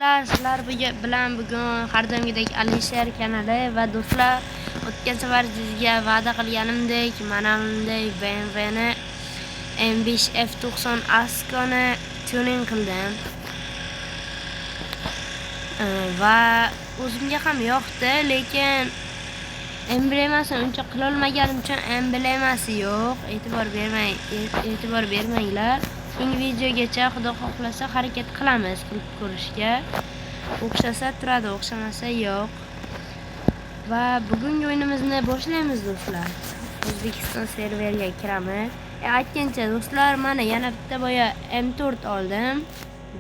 Sizlar bilan bugun har doimgidek Alisher kanali va do'stlar, o'tgan safar sizga va'da qilganimdek mana bunday BMWni M5 F90 Asconi tuning qildim. Va o'zimga ham yoqdi, lekin emblemasini uncha qilolmaganim uchun emblemasi yo'q. E'tibor bermanglar. Keyingi videogacha Xudo xohlasa harakat qilamiz qilib ko'rishga. O'xshasa turadi, o'xshamasa yo'q. Va bugungi o'yinimizni boshlaymiz do'stlar. O'zbekiston serveriga kiramiz. Aytgancha do'stlar, mana yana bitta boya M4 oldim.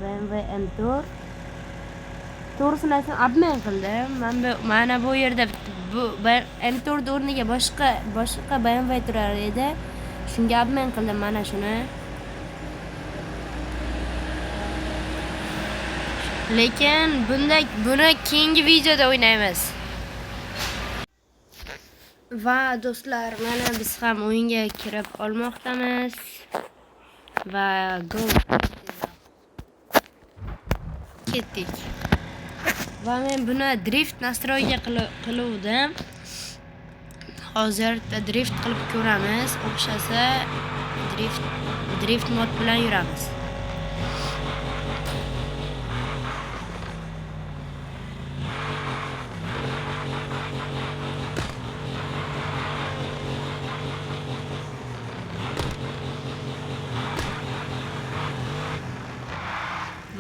BMW M4. To'g'risini aytsam, obmen qildim. Mana bu yerda bu M4 o'rniga boshqa BMW turar edi. Shunga obmen qildim mana shuni. Lekin buni keyingi videoda o'ynaymiz. Va do'stlar, mana biz ham o'yinga kirib olmoqdamiz. Va go. Ketdik. Va men buni drift nastroyga qiluvdim. Hozir drift qilib ko'ramiz. O'xshasa drift mod bilan yuramiz.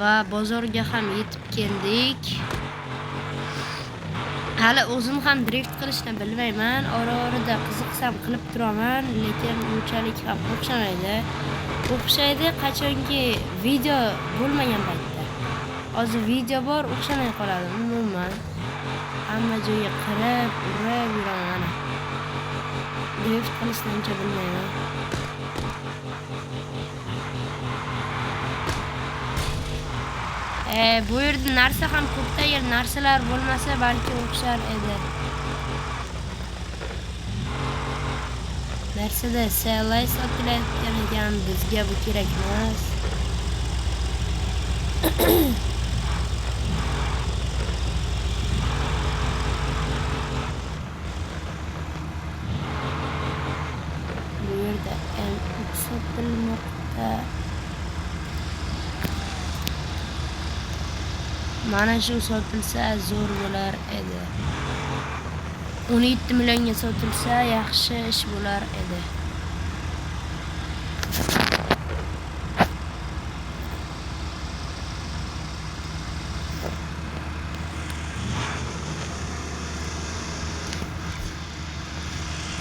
Va bozorga ham yetib keldik. Hali o'zim ham drift qilishni bilmayman. Ora-orada qiziqsam qilib turaman, lekin unchalik ham o'xshamaydi. O'xshaydi qachonki video bo'lmagan paytda. Hozir video bor, o'xshamay qoladi umuman. Hamma joyga qirib, urib yuraman mana. Drift qilishni uncha bilmayman. Bu yerda narsa ham ko'pda, agar narsalar bo'lmasa balki o'xshar edi. Mercedes CLA sotilayotgan ekan, bizga bu kerak emas. Bu yerda M3 sotilmoqda. Mana shu sotilsa zo'r bo'lar edi. 17 millionga sotilsa yaxshi ish bo'lar edi.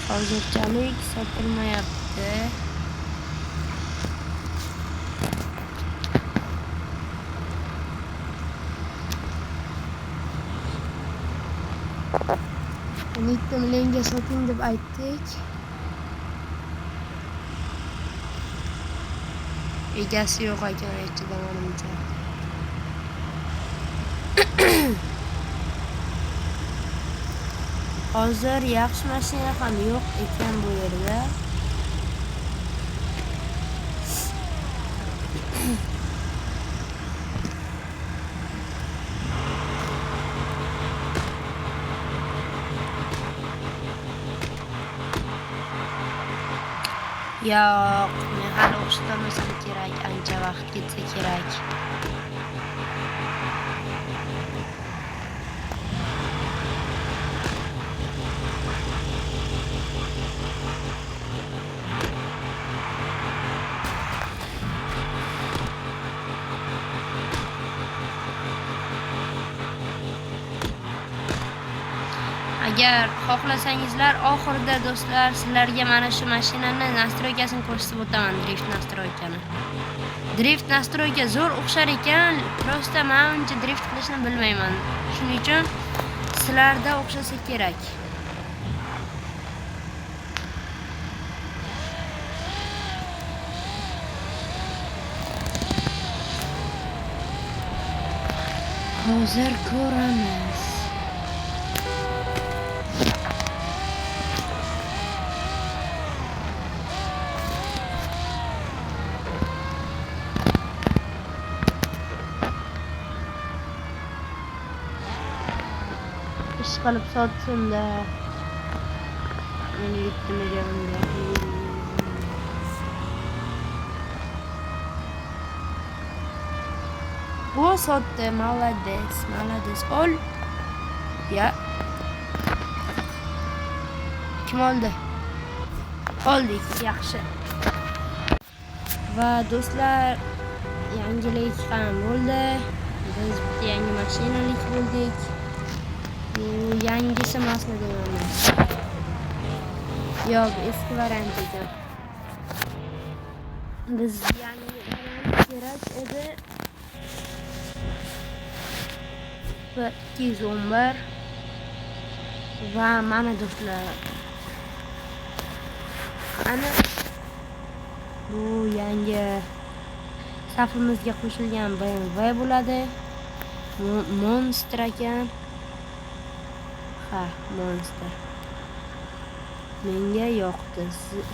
Hozirchalik sotilmayapti. O'n millionga soting deb aytdik. Egasi yo'q ekan ichida menimcha. Hozir yaxshi mashina ham yo'q ekan bu yerda. Yo'q, men hali o'xshatolmasam kerak, ancha vaqt ketsa kerak. Agar xohlasangizlar, oxirida do'stlar, sizlarga mana shu mashinani nastroykasini ko'rsatib o'taman, drift nastroykani. Drift nastroyka zo'r o'xshar ekan, prosta men uncha drift qilishni bilmayman. Shuning uchun sizlarda o'xshasa kerak. Hozir ko'ramiz. Ish qilib sotsin-da. Men 7 millionga. Bu sotdi, молодец, молодец. Ol. Ya. Kim oldi? Oldik, yaxshi. Va do'stlar, yangilik ham bo'ldi. Biz bitta yangi mashinalik bo'ldik. Bu yangisi emasmi deyman. Yo'q, eski variant ekan. Biz yangi variant kerak edi. Va 211 va mana do'stlar. Ana bu yangi safimizga qo'shilgan BMW bo'ladi. Monster ekan. Ha, Monster. Menga yoqdi.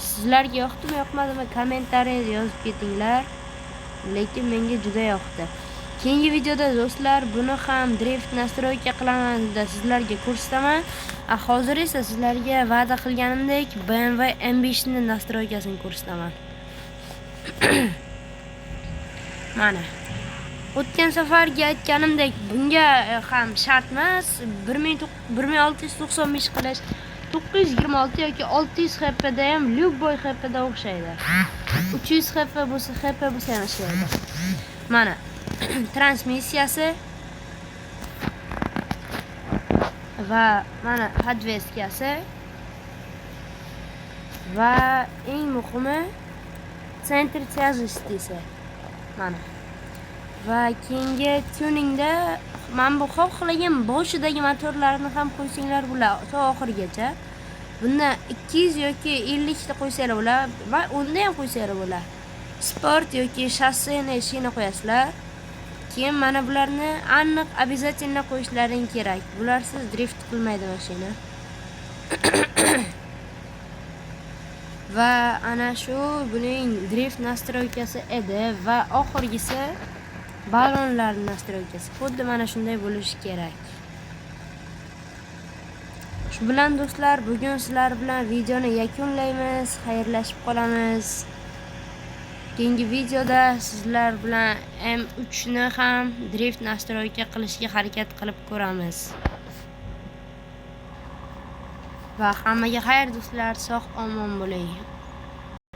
Sizlarga yoqdimi, yoqmadimi? Kommentariyada yozib ketinglar. Lekin menga juda yoqdi. Keyingi videoda do'stlar buni ham drift настройка qilaman da sizlarga ko'rsataman. Hozir esa sizlarga va'da qilganimdek BMW M5 ni настройкасini ko'rsataman. Mana. O'tgan safargi aytganimdek bunga ham shart emas. 1695 qilish 926 yoki 600 HP da ham любой HP da o'xshaydi. 300 HP bo'lsa, HP bo'lsa ham ishlaydi. Mana transmissiyasi va mana podveskasi va eng muhimi sentr tяжести. Mana. Va keyingi tuningda mana bu xohlagan boshidagi motorlarni ham qo'ysanglar bo'ladi to oxirigacha. Bundan 200 yoki 50 ta qo'ysanglar bo'ladi va unda ham qo'ysanglar bo'ladi. Sport yoki shosseni shina qo'yasizlar. Keyin mana bularni aniq обязательно qo'yishlaring kerak. Bularsiz drift qilmaydi mashina. Va ana shu buning drift настройкasi edi va oxirgisi ballonlar настройкasi. Xuddi mana shunday bo'lishi kerak. Shu bilan do'stlar, bugun sizlar bilan videoni yakunlaymiz, xayrlashib qolamiz. Keyingi videoda sizlar bilan M3 ni ham drift настройка qilishga harakat qilib ko'ramiz. Va hammaga xayr do'stlar, sog' omon bo'ling.